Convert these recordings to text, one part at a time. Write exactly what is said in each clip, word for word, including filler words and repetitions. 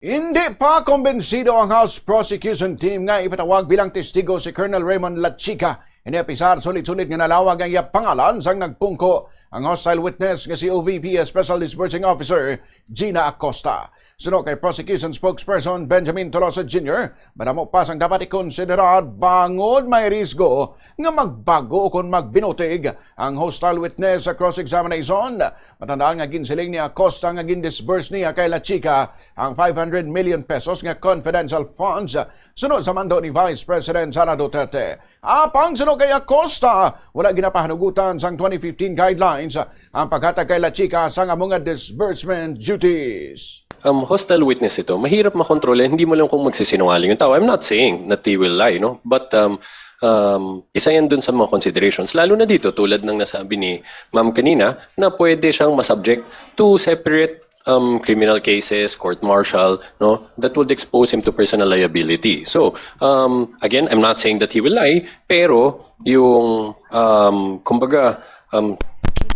Hindi pa kumbensido ang House Prosecution Team nga ipatawag bilang testigo si Colonel Raymond Lachica. Ini apisar sulit-sulit nga nalawag ang iya pangalan sang nagpungko ang hostile witness nga si O V P Special Disbursing Officer Gina Acosta. Suno kay Prosecution Spokesperson Benjamin Tolosa Junior, madamo pa sang dapat ikonsiderar bangod may risgo nga magbago o kon magbinutig ang hostile witness sa cross-examination. Matandaan nga ginsiling ni Acosta nga gindisburse niya kay Lachica ang five hundred million pesos nga confidential funds suno sa mando ni Vice President Sara Duterte. Apang suno kay Acosta, wala ginapahanugutan sang twenty fifteen guidelines ang paghatag kay Lachica sang amo nga disbursement duties. Um, hostile witness ito. Mahirap makontrol yan. Hindi mo alam kung magsisinungaling yung tao. I'm not saying that they will lie, no? But um, um, isa yan dun sa mga considerations. Lalo na dito, tulad ng nasabi ni Ma'am kanina, na pwede siyang masubject to separate um, criminal cases, court-martial, no? That would expose him to personal liability. So, um, again, I'm not saying that he will lie, pero yung, um, kumbaga, um,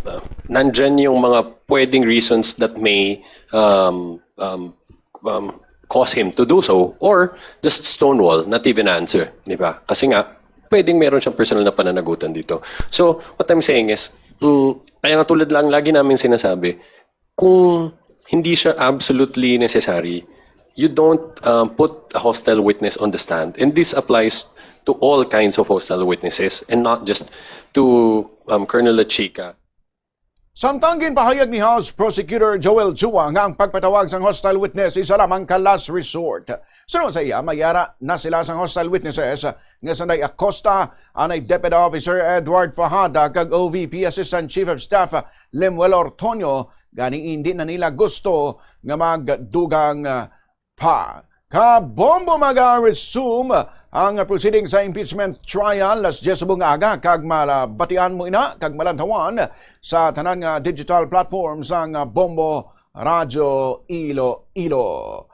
uh, nandyan yung mga pwedeng reasons that may um, um, um, cause him to do so, or just stonewall, not even answer, di ba? Kasi nga, pwedeng meron siyang personal na pananagutan dito. So, what I'm saying is, mm, kaya nga tulad lang lagi namin sinasabi, kung hindi siya absolutely necessary, you don't um, put a hostile witness on the stand. And this applies to all kinds of hostile witnesses and not just to um, Colonel Lachica. Samtang ginpahayag ni House Prosecutor Joel Chua nga ang pagpatawag sang hostile witness isa lamang ka last resort. Suno sa iya, may ara na sila sang hostile witnesses nga sanday Acosta, anay Deputy Officer Edward Fajada, kag O V P Assistant Chief of Staff Lemuel Ortonio, gani hindi na nila gusto nga magdugang pa. Kabombo, mag-resume ang proceeding sa impeachment trial las diez subong nga aga, kag malabatian mo ina kag malantawan sa tanan nga digital platform sang Bombo Radyo Iloilo.